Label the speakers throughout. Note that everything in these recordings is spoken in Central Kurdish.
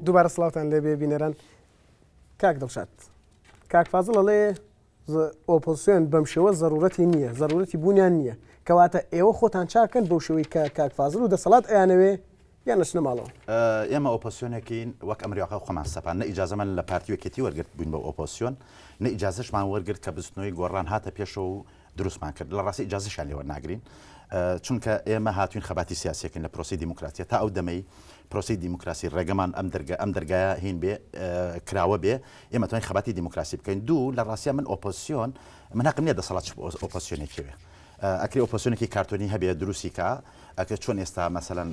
Speaker 1: دووبارە سڵاوتان لێبێ بینەران کاک دڵشاد کاک فازڵ ئەڵێ ئۆپۆزسیۆن بەم شێوە زەرورەتی نییە زەرورەتی بوونیان نییە کەواتە ئێوە خۆتان چاکەن بەو شێوەی کە کاک فازڵ و دەسەڵات ئەیانەوێ یان نەچنە ماڵەوە.
Speaker 2: ئێمە ئۆپۆسیۆنێکین وەک ئەمریاقا خۆمان سەپان نە ئیجازەمان لە پارتی و یەکێتی وەرگرت بووین بە ئۆپۆسیۆن نە ئیجازەشمان وەرگرت کە بزوتنەوەی گۆڕان هاتە پێشەوە و دروستمان کرد لە ڕاستی ئیجازەشیان لێ وەرناگرین چونکە ئێمە هاتوین خەباتی سیاسیەکەین لە پرۆسی دیموکراتیە تا ئەو دەمەی پرۆسی دیموکراسی ڕێگەمان ئەم دەرگە ئەم دەرگایە هین بێ کراوە بێ ئێمە توانین خەباتی دیموکراسی بکەین دوو لە ڕاستیا من ئۆپۆزسیۆن من حەقم نییە دەسەڵات چ ئۆپۆزسیۆنێکی بێ ئەکرێ ئۆپۆزسیۆنێکی کارتۆنی هەبێ دروستی کا ئەکرێ چۆن ئێستا مەسەلەن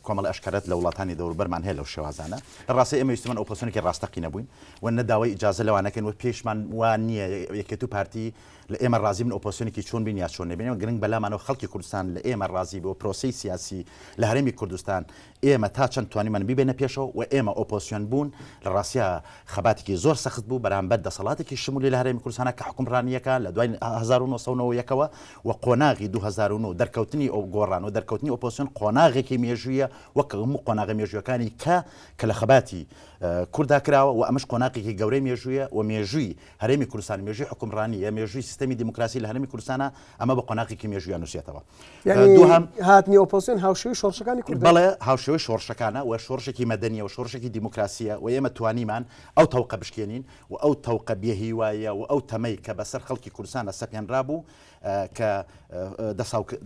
Speaker 2: کۆمەڵی ئەشکەرەت لە وڵاتانی دەوروبەرمان هەیە لەو شێوازانە لە ڕاستی ئێمە ویستمان ئۆپۆزسیۆنێکی ڕاستەقینە بووین و نە داوای ئیجازە لەوانەکەین و پێشمان وا نییە یەکێت و پارتی لە ئێمە ڕازی بن ئۆپۆزسیۆنێکی چۆن بین یا چۆن نەبین ئێمە گرنگ بەلامانەوە خەڵکی کوردستان لە ئێمە ڕازی بێ و پرۆسەی سیاسی لە هەرێمی کوردستان ئێمە تا چەند توانیمان بیبەینە پێشەوە و ئێمە ئۆپۆزسیۆن بوون لە ڕاستیا خەباتێکی زۆر سەخت بوو بەرامبەر دەسەڵاتێکی شمولی لە هەرێمی کوردستانە کە حوکمڕانییەکە لە دوای 1991 ەوە و قۆناغی 2009 دەرکەوتنی ئەو گۆڕان و دەرکەوتنی ئۆپۆزسیۆن قۆناغێکی مێژوویە وەک هەموو قۆناغە مێژوویەکانی کە کە لە خەباتی کوردا کراوە و ئەمەش قۆناغێکی گەورەی مێژوویە و مێژووی هەرێمی کوردستان مێژووی حوکمڕانی یە مێژووی سیستەمی دیموکراسی لە هەرێمی کوردستانە ئەمە بە قۆناغێکی مێژوویان نووسێتەوە.
Speaker 1: یعنی دووهەم هاتنی ئۆپۆزسیۆن هاوشێوەی شۆڕشەکانی کوردە؟
Speaker 2: بەڵێ هاوشێوەی شۆڕشەکانە و شۆڕشێکی مەدەنیە و شۆڕشێکی دیموکراسیە و ئێمە توانیمان ئەو تەوقە بشکێنین و ئەو تەوقە بێهیوایە و ئەو تەمەی کە بەسەر خەڵکی کوردستانە سەپێنرابوو کە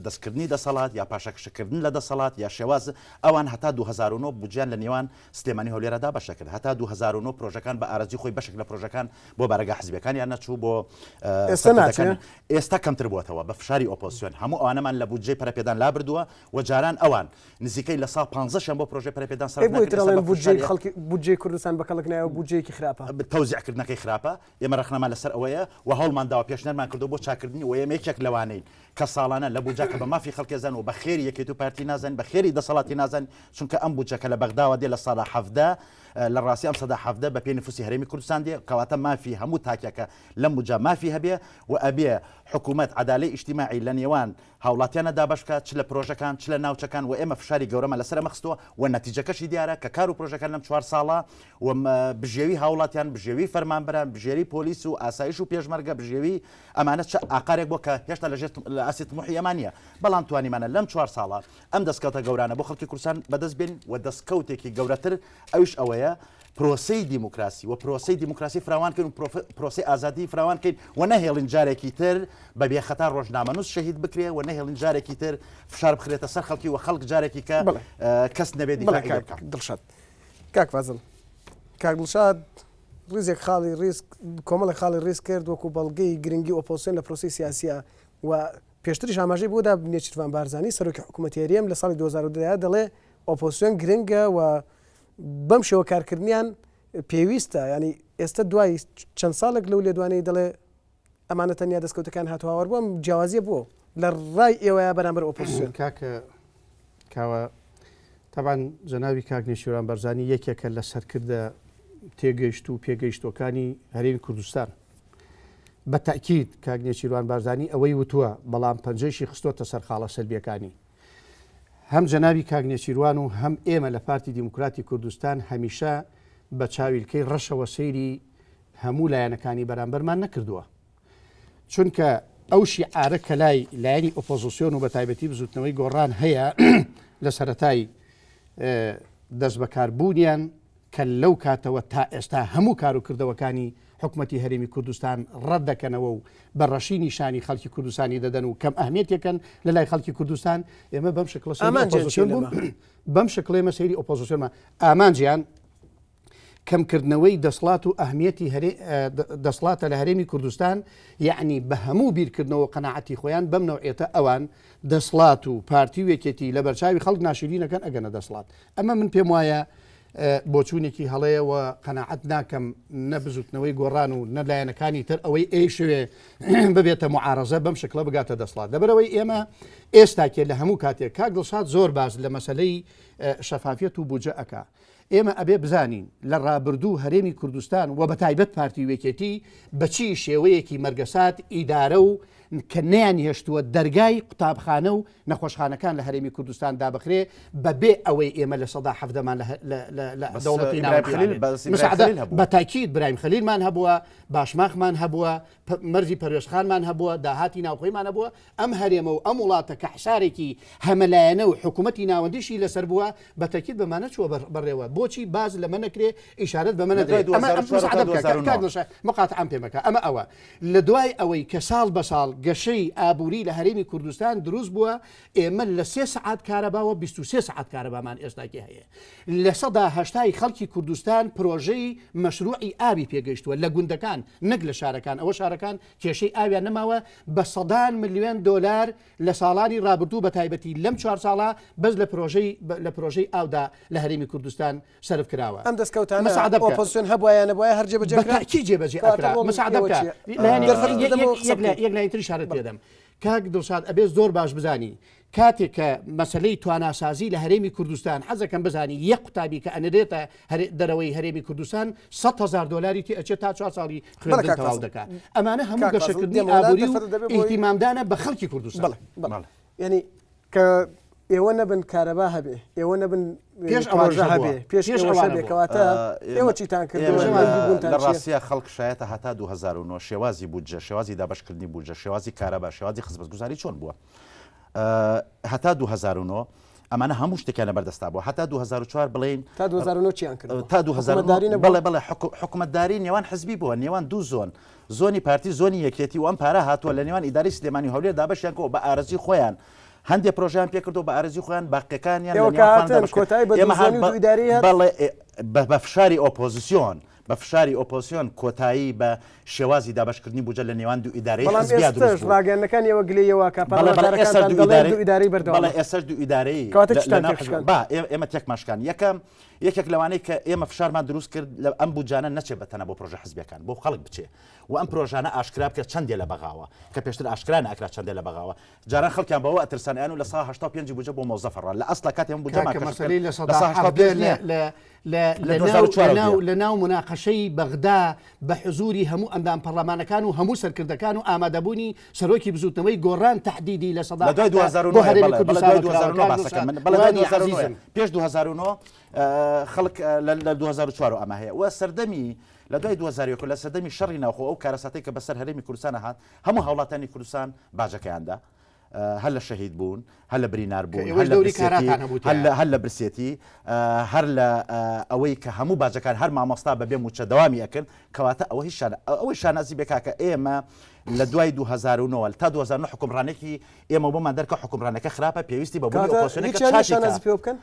Speaker 2: دەستکردنی دەسەڵات یا پاشەکشەکردن لە دەسەڵات یا شێواز ئەوان هەتا 2009 بودجیان لە نێوان سلێمانی هەولێرە دابەش دەکرد هەتا 2009 پرۆژەکان بە ئارەزوی خۆی بەشێک لە پرۆژەکان بۆ بارەگا حزبیەکانیان نەچوو بۆ
Speaker 1: ئێستا ناچێ؟
Speaker 2: ئێستا کەمتر بووەتەوە بە فشاری ئۆپۆزسیۆن هەموو ئەوانەمان لە بودجەی پەرەپێدان لابردووە و جاران ئەوان نزیکەی 15% شیان بۆ پرۆژەی پەرەپێدان
Speaker 1: سەرف نەکرد ئێستا بە فشاری خەڵکی بودجەی کوردستان بە کەڵک نایە و بودجەیەکی خراپە.
Speaker 2: تەوزیعکردنەکەی خراپە ئێمە ڕەخنەمان لەسەر ئەوەیە و هەوڵمان داوە پێشنیارمان کردووە بۆ چاککردنی و ئێمە یەکێک لەوانەین کە ساڵانە لە بودجە کە بە مافی خەڵکی ئەزانن و بە خێری یەکێتی و پارتی نازانین بە خێری دەسەڵاتی نازانین چونکە ئەم بودجە کە لە بەغداوە دێ 17% لە ڕاستی ئەم 17% بە پێی نفوسی هەرێمی کوردستان دێ کەواتە مافی هەموو تاکێکە لەم بودجە مافی هەبێ و ئەبێ حکوومەت عەدالەی ئیجتیماعی لە نێوان هاوڵاتیانە دابەش بکات چ لە پرۆژەکان چ لە ناوچەکان و ئێمە فشاری گەورەمان لەسەر ئەمە خستووە و نەتیجەکەشی دیارە کە کار و پرۆژەکان لەم چوار ساڵە و بژێوی هاوڵاتیان بژێوی فەرمانبەران بژێری پۆلیس و ئاسایش و پێشمەرگە بژێوی ئەمانە چ ئاقارێک بووە کە هێشتا لە ژێر لە ئاستی تموحی ئێمە نییە بەڵام توانیمانە لەم چوار ساڵە ئەم دەستکەوتە گەورانە بۆ خەڵکی کوردستان بەدەست بێنین و دەستکەوتێکی گەورەتر ئەویش ئەوەیە پرۆسەی دیموکراسی و پرۆسەی دیموکراسی فراوان کەین و پرۆسەی ئازادی فراوان کەین و نەهێڵین جارێکی تر بە بێخەتا ڕۆژنامەنووس شەهید بکرێ و نەهێڵین جارێکی تر فشار بخرێتە سەر خەڵکی و خەڵک جارێکی کە کەس نەبێ دیفاعی لێ بکا.
Speaker 1: دڵشاد کاک فازڵ کاک دڵشاد ڕیزێک خاڵی ڕیز کۆمەڵێک خاڵی ڕیز کرد وەکو بەڵگەی گرنگی ئۆپۆزسیۆن لە پرۆسەی سیاسیە و پێشتریش ئاماژەی بۆ دا نێچیرڤان بارزانی سەرۆکی حکوومەتی هەرێم لە ساڵی 2010 دەڵێ ئۆپۆزسیۆن گرنگە و بەم شێوە کارکردنیان پێویستە ینی ئێستا دوای چەند ساڵێک لەو لێدوانەی دەڵێ ئەمانە تەنیا دەستکەوتەکان هاتوهاوار بووە جیاوازیە بووە لە ڕای ئێوەیە بەرامبەر ئۆپۆزسیۆن.
Speaker 3: کاکە کاوە تەبعەن جەنابی کاک نێچیران بەرزانی یەکێکە لە سەرکردە تێگەیشت و پێگەیشتوەکانی هەرێمی کوردستان بە تەئکید کاک نێچیروان بارزانی ئەوەی وتووە بەڵام پەنجەیشی خستۆتە سەر خاڵە سەلبیەکانی هەم جەنابی کاک نێچیروان و هەم ئێمە لە پارتی دیموکراتی کوردستان هەمیشە بە چاویلکەی ڕەشەوە سەیری هەموو لایەنەکانی بەرامبەرمان نەکردووە. چونکە ئەو شیعارە کە لای لایەنی ئۆپۆزیسیۆن و بە تایبەتی بزوتنەوەی گۆڕان هەیە لە سەرەتای دەستبەکاربوونیان کە لەو کاتەوە تا ئێستا هەموو کار و کردەوەکانی حکومەتی هەرێمی کوردستان ڕەت دەکەنەوە و بە ڕەشی نیشانی خەڵکی کوردستانی دەدەن و کەم ئەهمیەتێکن لە لای خەڵکی کوردستان ئێمە بەم شکڵە سەیری ئۆپۆزیسیۆن بوون بەم شکڵێ ئێمە سەیری ئۆپۆزیسیۆنمان ئامانجیان کەمکردنەوەی دەسڵات و ئەهمیەتی دەسڵاتە لە هەرێمی کوردستان یەعنی بە هەموو بیرکردنەوە و قەناعەتی خۆیان بەم نەوعیەتە ئەوان دەسڵات و پارتی و یەکێتی لە بەرچاوی خەڵک ناشیرینەکەن ئەگەنە دەسڵات ئەمە من پێم وایە بۆچوونێکی هەڵەیە و قەناعەت ناکەم نە بزوتنەوەی گۆڕان و نە لایەنەکانی تر ئەوەی ئەیشوێ ببێتە معارەزە بەم شکڵە بگاتە دەسڵات لەبەرەوەی ئێمە ئێستاکێ لە هەموو کاتێک کاک دڵشاد زۆر باس لە مەسەلەی شەفافیەت و بودجە ئەکا ئێمە ئەبێ بزانین لە ڕابردوو هەرێمی کوردستان و بەتایبەت پارتی و یەکێتی بە چی شێوەیەکی مەرگەسات ئیدارە و. کە نەیانهێشتووە دەرگای قوتابخانە و نەخۆشخانەکان لە هەرێمی کوردستان دابخرێ بە بێ ئەوەی ئێمە لە سەدا حەڤدەمان لە دەوڵەتی ناوەندی بە تاکید برایم خەلیلمان هەبووە، باشماخمان هەبووە، مەرزی پەروێزخانمان هەبووە، داهاتی ناوخۆیمان هەبووە، ئەم هەرێمە و ئەم وڵاتە کە حسارێکی هەمەلایەنە و حکوومەتی ناوەندیشی لەسەر بووە بە تەکید بەمانە چووە بەڕێوە بۆچی باز لەمە نەکرێ ئیشارەت بەمە نەدرێت مقاتعام پێ مەکە ئەمە ئەوە لە دوای ئەوەی کە ساڵ بە ساڵ گەشەی ئابووری لە هەرێمی کوردستان دروست بووە، ئێمە لە سێ سەعات کارەباوە 23 سەعات کارەبامان ئێستاکی هەیە. 80% ی خەڵکی کوردستان پرۆژەی مەشروعی ئاوی پێگەیشتووە لە گوندەکان نەک لە شارەکان، ئەوە شارەکان کێشەی ئاویان نەماوە، بە سەدان ملیۆن دۆلار لە ساڵانی ڕابردوو بە تایبەتی لەم چوار ساڵە بەس لە پرۆژەی لە پرۆژەی ئاودا لە هەرێمی کوردستان سەرف کراوە.
Speaker 1: ئەم دەستکەوتانە
Speaker 3: مساعدە بکە.
Speaker 1: ئۆپۆزسیۆن هەبوایە یا نەبوایە هەر جێبەجێ
Speaker 3: بە
Speaker 1: کرا؟
Speaker 3: تەئکید جێبەجێ
Speaker 1: کەواتە
Speaker 3: ئەکرا.
Speaker 1: ڕۆڵی
Speaker 3: مساعدە
Speaker 1: ئێوە
Speaker 3: بکە.
Speaker 1: چییە؟
Speaker 3: لایەنی
Speaker 1: دەرفەت
Speaker 3: یەک
Speaker 1: بدەمەوە
Speaker 3: یەک
Speaker 1: قسە
Speaker 3: یەک لە
Speaker 1: بکەی.
Speaker 3: یەک لایەنی تریش شارەت پێ دەم. کاک دڵشاد ئەبێ زۆر باش بزانی کاتێک کە مەسەلەی تواناسازی لە هەرێمی کوردستان حەزەکەم بزانی یەک قوتابی کە ئەنرێتە هەرێ دەرەوەی هەرێمی کوردستان 100,000 دۆلاری تێ ئەچێت تا چوار ساڵی
Speaker 1: بەڵێ
Speaker 3: خوێندن
Speaker 1: کاک
Speaker 3: تەواو
Speaker 1: فازڵ.
Speaker 3: دەکا. ئەمانە هەموو
Speaker 1: کاک فازڵ
Speaker 3: گەشەکردنی
Speaker 1: دێمەوە لات
Speaker 3: ئابووری و
Speaker 1: دەرفەتت دەبێ بۆی
Speaker 3: ئیهتیمامدانە بە خەڵکی کوردستان.
Speaker 1: بەڵێ بەڵێ.
Speaker 2: بەڵێ.
Speaker 1: یانی کە ئێوە نەبن کارەبا هەبێ ئێوە نەبن
Speaker 3: پێش ئەوانیش
Speaker 1: پرۆژە
Speaker 3: هەبووە.
Speaker 1: هەبێ پێش
Speaker 3: پێش
Speaker 1: ئێوەش
Speaker 3: ئەوانە
Speaker 1: هەبێ
Speaker 3: بووە.
Speaker 1: کەواتە ئێوە چیتان کردووە
Speaker 2: ئێمە
Speaker 1: ماندووبوونتان
Speaker 2: لە
Speaker 1: چییە؟
Speaker 2: ڕاستیا خەڵک شایەتە هەتا 2009 شێوازی بودجە شێوازی دابەشکردنی بودجە شێوازی کارەبا شێوازی خزمەتگوزاری چۆن بووە هەتا 2009 ئەمانە هەموو شتێکیان لەبەردەستا بووە هەتا 2004 بڵێین
Speaker 1: تا 2009 چیان کردووە
Speaker 2: تا 2009
Speaker 1: حکومەتداری نەبووە؟
Speaker 2: بەڵێ بەڵێ حکومەتداری نێوان حزبی بووە نێوان دوو زۆن زۆنی پارتی زۆنی یەکێتی و ئەم پارە هاتووە لە نێوان ئیدارەی سلێمانی و هەولێر دابەشیان کردووە بە ئارەزوی خۆیان هەندێ پرۆژەیان پێ کردووە بە ئارەزوی خۆیان باقیەکانیان لە
Speaker 1: ئێوە
Speaker 2: نێوان
Speaker 1: کە
Speaker 2: خۆیان
Speaker 1: هاتن
Speaker 2: دابەش کرد
Speaker 1: کۆتایی بە
Speaker 2: ئێمە
Speaker 1: دوو
Speaker 2: هات
Speaker 1: زۆنی و
Speaker 2: بە
Speaker 1: دوو ئیدارەیی هات؟
Speaker 2: بەڵێ بە بە فشاری ئۆپۆزیسیۆن بە فشاری ئۆپۆزیسیۆن کۆتایی بە شێوازی دابەشکردنی بودجە لە نێوان دوو ئیدارەی
Speaker 1: بەڵام
Speaker 2: حزبیا دروست
Speaker 1: ئێستەش
Speaker 2: بوو.
Speaker 1: ڕاگەیاندنەکانی ئێوە گلەیی ئەوە کە
Speaker 2: بەڵێ بەڵێ ئێستاش
Speaker 1: پەرلەمانتارەکانتان
Speaker 2: دوو
Speaker 1: دەڵێن
Speaker 2: ئیدارەی
Speaker 1: دوو ئیدارەی
Speaker 2: بەڵێ
Speaker 1: بەردەوامە.
Speaker 2: ئێستاش دوو ئیدارەیی
Speaker 1: کەواتە
Speaker 2: لە
Speaker 1: چیتان
Speaker 2: لەناو
Speaker 1: تێک
Speaker 2: حزب
Speaker 1: شکاند؟
Speaker 2: با ئێمە تێکمان شکاند یەکەم یەکێک لەوانەی کە ئێمە فشارمان دروست کرد لە ئەم بودجانە نەچێ بە تەنها بۆ پرۆژە حزبیەکان بۆ خەڵک بچێ و ئەم پرۆژانە ئاشکرا بکرێت چەندێ لە بەغاوە کە پێشتر ئاشکرا نەئەکرا چەندێ لە بەغاوە جاران خەڵکیان بەوە ئەترسان ئەیان و 85% ی بودجە بۆ مۆزەفە ڕا لە ئەسڵا کاتێ ئەم بودجەمان
Speaker 3: کاکە
Speaker 2: کەشف کرد
Speaker 3: مەسەلەی
Speaker 2: 85%
Speaker 3: 17%
Speaker 2: نییە
Speaker 3: لە لە
Speaker 2: لە
Speaker 3: لە ناو
Speaker 2: 2004
Speaker 3: لە ناو
Speaker 2: دیە
Speaker 3: لە ناو مناقەشەی بەغدا بە حزوری هەموو ئەندام پەڕلەمانەکان و هەموو سەرکردەکان و ئامادەبوونی سەرۆکی بزوتنەوەی گۆڕان تەحدیدی
Speaker 2: لە دوای
Speaker 3: 7%
Speaker 2: 2009
Speaker 3: بۆ هەرێمی
Speaker 2: بەڵێ بەڵێ دوای
Speaker 3: کوردستانەوە کراوە
Speaker 2: 2009
Speaker 3: کاک
Speaker 2: باسەکەم
Speaker 3: دڵشاد
Speaker 2: من بەڵێ دوای
Speaker 3: وانیە
Speaker 2: 2009
Speaker 3: عەزیزم.
Speaker 2: پێش 2009 خەڵک لە 2004 ئەمە هەیە و سەردەمی لە دوای 2001 لە سەردەمی شەڕی ناوخۆ ئەو کارەساتەی کە بەسەر هەرێمی کوردستان هات هەموو هاوڵاتانی کوردستان باجەکەیان دا هەر لە شەهید بوون هەر لە برینار
Speaker 3: کە
Speaker 2: بوون
Speaker 3: ئێوەش
Speaker 2: هەر لە
Speaker 3: دەوری
Speaker 2: برسێتی
Speaker 3: کاراتان هەبوو
Speaker 2: هەر لە
Speaker 3: تیایا.
Speaker 2: هەر لە برسێتی هەر لە ئەوەی کە هەموو باجەکان هەر مامۆستا بەبێ مووچە دەوامی ئەکرد کەواتە ئەوە هیچ شانە ئەوەی شانازی بێ کاکە ئێمە لە دوای 2009 تا 2009 حکومڕانێکی ئێمە بۆمان دەرکە حکومڕانەکە خراپە پێویستی بە بوونی
Speaker 1: کەواتە
Speaker 2: ئۆپۆزسیۆنێکە
Speaker 1: هیچیان نییە
Speaker 2: چاکی کە
Speaker 1: شانازی پێوە بکەن؟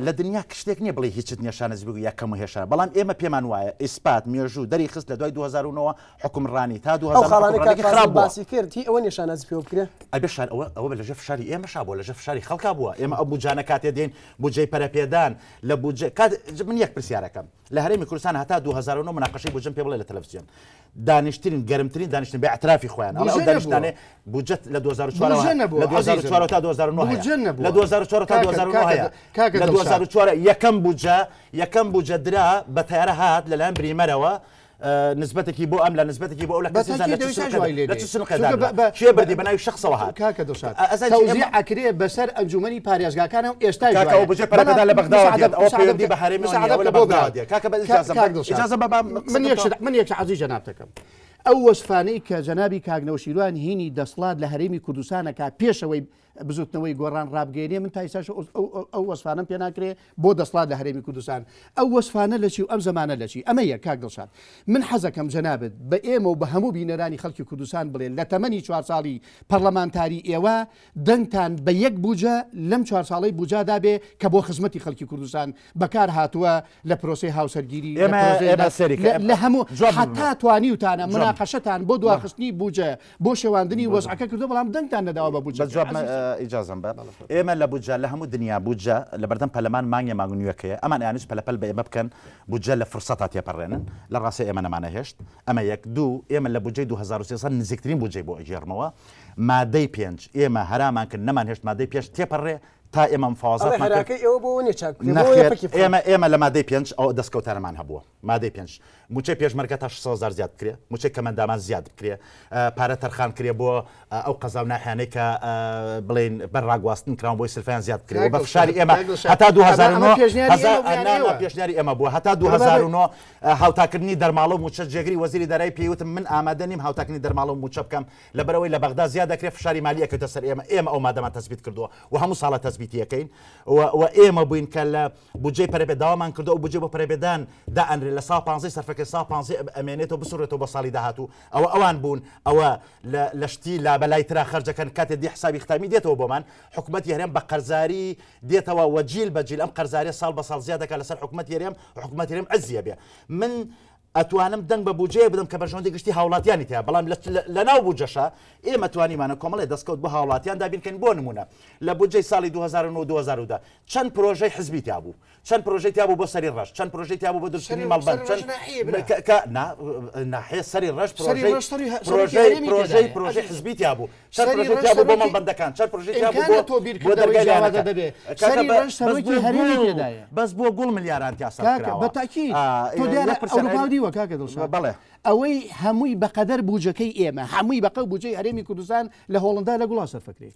Speaker 2: لە دنیا شتێک نییە بڵێی هیچت نییە شانازی بکەی یا کەم و هێشە، بەڵام ئێمە پێمان وایە ئیسپات، مێژوو، دەری خست لە دوای 2009 حوکمڕانی تا
Speaker 1: ئەو
Speaker 2: 2009
Speaker 1: خاڵانەی کاک
Speaker 2: حوکمڕانێکی
Speaker 1: فازڵ
Speaker 2: خراپ بووە.
Speaker 1: باسی کرد هی ئەوە نییە شانازی پێوە بکرێ؟
Speaker 2: ئەبێ شان ئەوە ئەوە لە ژێر فشاری ئێمەشا بووە، لە ژێر فشاری خەڵکا بووە. ئێمە ئەو بودجانە کاتێ دێین بودجەی پەرەپێدان لە بودجە کات من یەک پرسیارەکەم لە هەرێمی کوردستان هەتا 2009 مناقەشەی بودجەم پێ بڵێ لە تەلەفزیۆن دانیشتن گەرمترین دانیشتن بە اعترافی خۆیان ئەڵێ ئەو
Speaker 3: بودجە نەبووە.
Speaker 2: دانیشتانەی بودجە لە 2004
Speaker 3: بودجە
Speaker 2: لە
Speaker 3: نەبووە
Speaker 2: 2004
Speaker 3: عەزیزم.
Speaker 2: تا 2009 هەیە
Speaker 3: بودجە نەبووە.
Speaker 2: لە 2004 تا
Speaker 3: کاکە
Speaker 2: 2009
Speaker 3: کاکە
Speaker 2: هەیە
Speaker 3: کاکە
Speaker 2: لە
Speaker 3: دڵشاد.
Speaker 2: 2004 یەکەم بودجە یەکەم بودجە درا بە تەیارە هات لەلایەن بریمەرەوە نسبەتێکی بۆ ئەم لە نسبەتێکی بۆ ئەو لە
Speaker 3: بە
Speaker 2: کەس نزان
Speaker 3: تاکید
Speaker 2: لە چ
Speaker 3: دەویستاش
Speaker 2: سنوقێ
Speaker 3: وای لێ
Speaker 2: لە
Speaker 3: دێ
Speaker 2: چ سنوقێ
Speaker 3: چونکە
Speaker 2: دانرا
Speaker 3: بە بە
Speaker 2: کێ
Speaker 3: بە
Speaker 2: بردی بە ناوی شخصەوە هات
Speaker 3: کاکە دڵشاد
Speaker 2: ئەزانی چی
Speaker 3: تەوزیع
Speaker 2: ئێمە
Speaker 3: ئەکرێ بەسەر ئەنجومەنی پارێزگاکانە و ئێستاش
Speaker 2: کاکە ئەو
Speaker 3: وایە
Speaker 2: بودجەی
Speaker 3: بەڵام
Speaker 2: پەرەپێدان لە بەغداوە
Speaker 3: مساعدە
Speaker 2: دێت ئەوە
Speaker 3: مساعدە
Speaker 2: پەیوەندی
Speaker 3: بکە
Speaker 2: بە هەرێمەوە نییە
Speaker 3: مساعدە
Speaker 2: ئەوە لە
Speaker 3: بکە بۆ
Speaker 2: بەغداوە
Speaker 3: برام
Speaker 2: دێت کاکە بە
Speaker 3: کا
Speaker 2: ئیجازەم
Speaker 3: کاک
Speaker 2: بە
Speaker 3: دڵشاد
Speaker 2: ئیجازەم بە با
Speaker 3: من
Speaker 2: قسەکەم
Speaker 3: یەک
Speaker 2: تەواو
Speaker 3: شت من یەک شت عەرزی جەنابتەکەم ئەو وەسفانەی کە جەنابی کاک نەوشیروان هینی دەسڵات لە هەرێمی کوردستان ئەکا پێش ئەوەی بزوتنەوەی گۆڕان ڕابگەیەنێ من تا ئیستاش ئەو وەسفانەم پێ ناکرێ بۆ دەسڵات لە هەرێمی کوردستان ئەو وەسفانە لە چی و ئەم زەمانە لە چی ئەمە یەک کاک دڵشاد من حەزەکەم جەنابت بە ئێمە و بە هەموو بینەرانی خەڵکی کوردستان بڵێ لە تەمەنی چوار ساڵی پەڕلەمانتاری ئێوە دەنگتان بە یەک بوجە لەم چوار ساڵەی بوجادا بێ کە بۆ خزمەتی خەڵکی کوردستان بەکار هاتووە لە پرۆسەی هاوسەرگیری لە
Speaker 2: ئێمە
Speaker 3: پرۆسەی
Speaker 2: ئێمە
Speaker 3: لە
Speaker 2: سەیری کە
Speaker 3: لە
Speaker 2: ئێمە
Speaker 3: لە هەموو
Speaker 2: جواب
Speaker 3: حتا
Speaker 2: ببنەوە
Speaker 3: توانیوتانە
Speaker 2: جواب
Speaker 3: مناقەشەتان بۆ
Speaker 2: بەڵێ
Speaker 3: دواخستنی بوجە بۆ شێواندنی وەزعەکە کردووە بەڵام دەنگتان نەداوە بە
Speaker 2: بەس
Speaker 3: بوجەکە
Speaker 2: جواب
Speaker 3: عەزیزم.
Speaker 2: ئیجازەم بە ئێمە لە بودجە لە هەموو دنیا بودجە لە بەردەم پەرلەمان مانگێ مانگ و نیوێک هەیە ئەمان ئەیانویست پەلەپەل بە ئێمە بکەن بودجە لە فرسەتا تێپەڕێنن لە ڕاستیا ئێمە نەمانەهێشت ئەمە یەک دوو ئێمە لە بودجەی 2013 نزیکترین بودجەی بۆ ئەگێڕمەوە مادەی پێنج ئێمە هەرامان کرد نەمانهێشت مادەی پێنج تێپەڕێ. تا ئێمە مفاوەزاتمان
Speaker 1: ئەڵێ
Speaker 2: کرد
Speaker 1: هەراکەی ئێوە بۆ ئەوە نیە چاک بکرێ بۆ
Speaker 2: نەخێر
Speaker 1: ئەوەیە پەکی بخەن.
Speaker 2: ئێمە ئێمە لە مادەی پێنج ئەو دەستکەوتانەمان هەبووە مادەی پێنج مووچەی پێشمەرگە تا 600 هەزار زیاد بکرێ مووچەی کەمەندامان زیاد بکرێ پارە تەرخان کرێ بۆ ئەو قەزا و ناحیانەی کە بڵێین بەر ڕاگواستن کراون بۆی سلفەیان زیاد بکرێ و بە فشاری ئێمە هەتا 2009 پێشنیاری ئێمە بووە هەتا 2009 هاوتاکردنی دەرماڵە و مووچە جێگری وەزیری دارایی پێی وتم من ئامادە نیم هاوتاکردنی دەرماڵە و مووچە بکەم لەبەرئەوەی لە بەغدا زیاد دەکرێت فشاری مالی ئەکەوێتە سەر ئێمە ئێمە ئەو مادەمان تەسبیت کردووە و هەموو ساڵە تەسبیتی ئەکەین و ئێمە بووین کە لە بودجەی پەرەپێ داوامان کردو ئەو بودجە بۆ پەرەپێدان دائەنرێ لە سا پانزەی سەرفەکەی سا پانزەی ئەمێنێتەوە بسوڕێتەوە بۆ ساڵی داهاتوو ئەوە ئەوان بوون ئەوە لە لە شتی لابەلای ترا خەرجەکەن کاتێ دی حسابی ختامی دێتەوە بۆمان حکومەتی هەرێم بە قەرزاری دێتەوە وە جیل بە جیل ئەم قەرزاریە ساڵ بە ساڵ زیاد دەکات لەسەر حکومەتی هەرێم و حکومەتی هەرێم عەجزی ئەبێ من ئەتوانم دەنگ بە بودجەیەک بدەم کە بەرژەوەندی گشتی هاوڵاتیانی تیا بەڵام لە ناو بودجەشا ئێمە توانیمانە کۆمەڵێ دەستکەوت بۆ هاوڵاتیان دابین کەین بۆ نمونە لە بودجەی ساڵی 2009 2010 چەند پرۆژەی حزبی تیا بوو چەند پرۆژەی تیا بوو بۆ سەری ڕەش چەند پرۆژەی تیا بوو بۆ دروستکردنی مەڵبەند چەند کە نا ناحیە سەری ڕەش پرۆژەی پرۆژەی پرۆژەی پرۆژەی حزبی تیا بوو چەند پرۆژەی تیا بوو بۆ مەڵبەندەکان چەند پرۆژەی تیا بوو بۆ بۆ دەرگای لایەنەکان
Speaker 3: کاکە بەس بۆ گوڵ
Speaker 2: بەس بۆ گوڵ ملیاران تیا سەرف کراوە
Speaker 3: بە تاکید تۆ دیارە ئەوروپا دیوە کاکە دڵشاد
Speaker 2: بەڵێ
Speaker 3: ئەوەی هەمووی بەقەدەر بوجەکەی ئێمە هەمووی بەقەو بوجەی هەرێمی کوردستان لە هۆڵندا لە گوڵا سەرفەکرێ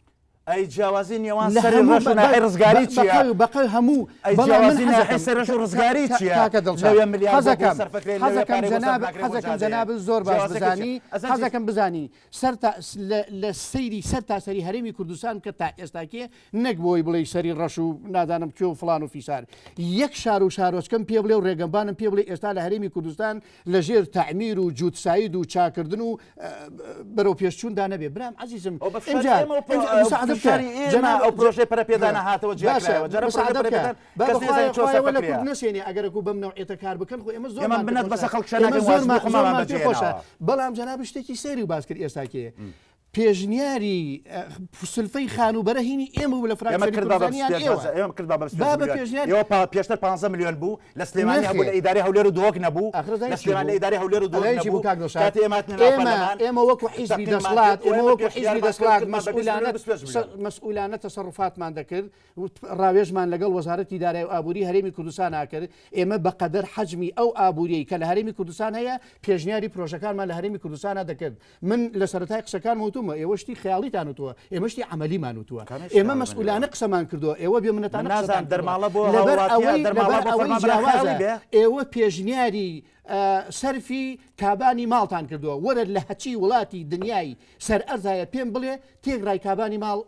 Speaker 2: ئەی جیاوازی نێوان سەری ڕەش و ناحیەی ڕزگاری چییە؟
Speaker 3: بەقەو هەموو
Speaker 2: ئەی جیاوازی ناحیەی سەری ڕەش و ڕزگاری چییە؟
Speaker 3: کاکە دڵشاد
Speaker 2: لەوێ ملیار بۆ
Speaker 3: حەزەکەم
Speaker 2: سەرفەکرێ لەوێ
Speaker 3: حەزەکەم
Speaker 2: پارەی بۆ
Speaker 3: جەناب
Speaker 2: سەرف ناکرێ بۆ
Speaker 3: حەزەکەم
Speaker 2: جادەیە
Speaker 3: جەنابت زۆر باش
Speaker 2: جیاوازەکە چییە؟
Speaker 3: بزانی
Speaker 2: ئەزان چی
Speaker 3: حەزەکەم بزانی سەر تا لە لە سەیری سەر تا سەری هەرێمی کوردستان بکە تا ئێستاکێ نەک بۆی بڵێی سەری ڕەش و نازانم کوێ و فڵان و فیسار یەک شار و شارۆچکەم پێ بڵێ و ڕێگەمبانم پێ بڵێ ئێستا لە هەرێمی کوردستان لە ژێر تەعمیر و جووتساید و چاکردن و بەرەو پێشچووندا نەبێ برام عەزیزم
Speaker 2: ئەو بە فشاری
Speaker 3: ئینجا
Speaker 2: ئێمە و
Speaker 3: ئینجا
Speaker 2: ئەو
Speaker 3: مساعدە بکە
Speaker 2: فشاری ئێمە
Speaker 3: جەناب
Speaker 2: ئەو پرۆژەی پەرەپێدانە هاتەوە
Speaker 3: باشە
Speaker 2: جیاکرایەوە جارە پرۆژەی
Speaker 3: مساعدە بکە
Speaker 2: پەرەپێدان
Speaker 3: با
Speaker 2: کەس
Speaker 3: بەخوایە
Speaker 2: نەیزانی چۆن
Speaker 3: خوایە وە لە
Speaker 2: سەرفەکرێ
Speaker 3: کورد نەسێنێ ئەگەرەکو بەم نەوعیەتە کار بکەن خۆ ئێمە
Speaker 2: ئێمە
Speaker 3: زۆرمان پێ
Speaker 2: منەت بەسە
Speaker 3: خۆشە
Speaker 2: خەڵک
Speaker 3: ئێمە
Speaker 2: شەناکەین واجبی
Speaker 3: زۆرمان
Speaker 2: خۆمانمان
Speaker 3: زۆرمان پێ خۆشە
Speaker 2: بەجێهێناوە.
Speaker 3: بەڵام جەنابت شتێکی سەیری باس کرد ئێستاکێ پێشنیاری سلفەی خانووبەرە هینی ئێمە بوو لە
Speaker 2: ئێمە
Speaker 3: فراکسیۆنی
Speaker 2: کرد بە
Speaker 3: کوردستان یان
Speaker 2: 25
Speaker 3: ئێوە؟
Speaker 2: هەزار ئێمە کرد بە 25
Speaker 3: با بە
Speaker 2: ملیۆن
Speaker 3: پێشنیار
Speaker 2: ئێوە پا پێشتر 15 ملیۆن بوو لە سلێمانی هەبوو لە
Speaker 3: نەخێر
Speaker 2: ئیدارەی هەولێر و دهۆک نەبوو
Speaker 3: ئاخر
Speaker 2: لە
Speaker 3: زانی چی
Speaker 2: سلێمانی لە
Speaker 3: بوو
Speaker 2: ئیدارەی هەولێر و دهۆک
Speaker 3: ئەڵێ چی بوو
Speaker 2: نەبوو
Speaker 3: کاک دڵشاد
Speaker 2: کاتێ ئێمە هاتینە ناو
Speaker 3: ئێمە
Speaker 2: پەرلەمان
Speaker 3: ئێمە وەکو حیزبی
Speaker 2: تەقیممان
Speaker 3: دەسڵات
Speaker 2: کرد و
Speaker 3: ئێمە
Speaker 2: ئێمە
Speaker 3: وەکو حیزبی
Speaker 2: پێشنیارمان کرد
Speaker 3: دەسڵات
Speaker 2: کردمان بە 20
Speaker 3: مەسئولانە
Speaker 2: ملیۆن 25 ملیۆن
Speaker 3: مەسئولانە تەسەروفاتمان دەکرد و ڕاوێژمان لەگەڵ وەزارەتی دارایی و ئابووری هەرێمی کوردستان ئاکرد ئێمە بەقەدەر حەجمی ئەو ئابووریەی کە لە هەرێمی کوردستان هەیە پێشنیاری پرۆژەکانمان لە هەرێمی کوردستانا دەکرد من لە سەرەتای قسەکانم وتومە ئێوە شتی خەیاڵیتان وتووە ئێمە شتی عەمەلیمان وتووە
Speaker 2: کامێ شتی
Speaker 3: ئێمە
Speaker 2: عەمەلی
Speaker 3: مەسئولانە قسەمان کردووە ئێوە بێ
Speaker 2: من
Speaker 3: منەتانە قسەتان
Speaker 2: نازانم
Speaker 3: کردووە
Speaker 2: دەرماڵە بۆ
Speaker 3: لەبەر
Speaker 2: هاوڵاتیە
Speaker 3: ئەوەی
Speaker 2: دەرماڵە
Speaker 3: لەبەر
Speaker 2: بۆ
Speaker 3: ئەوەی
Speaker 2: فەرمانبەران
Speaker 3: جیاوازە
Speaker 2: خەیاڵی بێ
Speaker 3: ئێوە پێشنیاری سەرفی کابانی ماڵتان کردووە وەرە لە هەچی وڵاتی دنیای سەر ئەرزایە پێم بڵێ تێکڕای کابانی ماڵ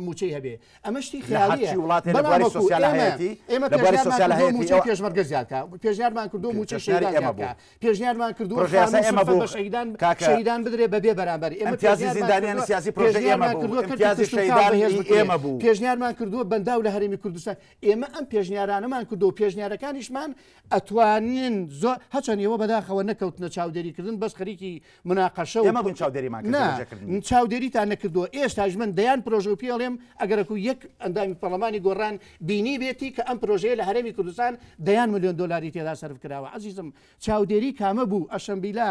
Speaker 3: موچەی هەبێ ئەمە شتی
Speaker 2: لە
Speaker 3: خەیاڵیە
Speaker 2: هەرچی وڵاتێ لە
Speaker 3: بەڵام
Speaker 2: بواری
Speaker 3: وەکو
Speaker 2: سۆسیالە
Speaker 3: ئێمە
Speaker 2: هەیەتی
Speaker 3: ئێمە
Speaker 2: لە بواری
Speaker 3: پێشنیارمان
Speaker 2: سۆسیالە
Speaker 3: کردووە
Speaker 2: هەیەتی
Speaker 3: موچەی
Speaker 2: ئەوە
Speaker 3: پێشمەرگە زیاد کا پێشنیارمان کردووە موچەی
Speaker 2: پێشنیاری
Speaker 3: شەهیدان
Speaker 2: ئێمە
Speaker 3: زیاد
Speaker 2: بوو
Speaker 3: کا پێشنیارمان کردووە
Speaker 2: پرۆژە یاسای
Speaker 3: خانوو
Speaker 2: ئێمە
Speaker 3: سلفە
Speaker 2: بوو
Speaker 3: بە شەهیدان
Speaker 2: کاکە
Speaker 3: شەهیدان بدرێ بەبێ بەرامبەر ئێمە
Speaker 2: امتیازی
Speaker 3: پێشنیارمان
Speaker 2: زیندانیانی
Speaker 3: کردووە
Speaker 2: سیاسی پرۆژەی ئێمە
Speaker 3: پێشنیارمان
Speaker 2: بوو
Speaker 3: کردووە کەرتی
Speaker 2: امتیازی
Speaker 3: کشتوکاڵ
Speaker 2: شەهیدان
Speaker 3: بەهێز
Speaker 2: ئی
Speaker 3: بکرێ
Speaker 2: ئێمە بوو
Speaker 3: پێشنیارمان کردووە بەنداو لە هەرێمی کوردستان ئێمە ئەم پێشنیارانەمان کردووە پێشنیارەکانیشمان ئەتوانین زۆر هەچەند ئێوە بەداخەوە نەکەوتنە چاودێریکردن بەس خەریکی مناقەشە و
Speaker 2: ئێمە بووین چاودێریمان کرد
Speaker 3: نا
Speaker 2: جێبەجێکردنی.
Speaker 3: چاودێریتان نەکردووە ئێستاش من دەیان پرۆژە و پێڵێم ئەگەرەکو یەک ئەندامی پەرلەمانی گۆڕان بینیبێتی کە ئەم پرۆژەیە لە هەرێمی کوردستان دەیان ملیۆن دۆلاری تێدا سەرف کراوە عەزیزم چاودێری کامە بوو ئەشەمبیلا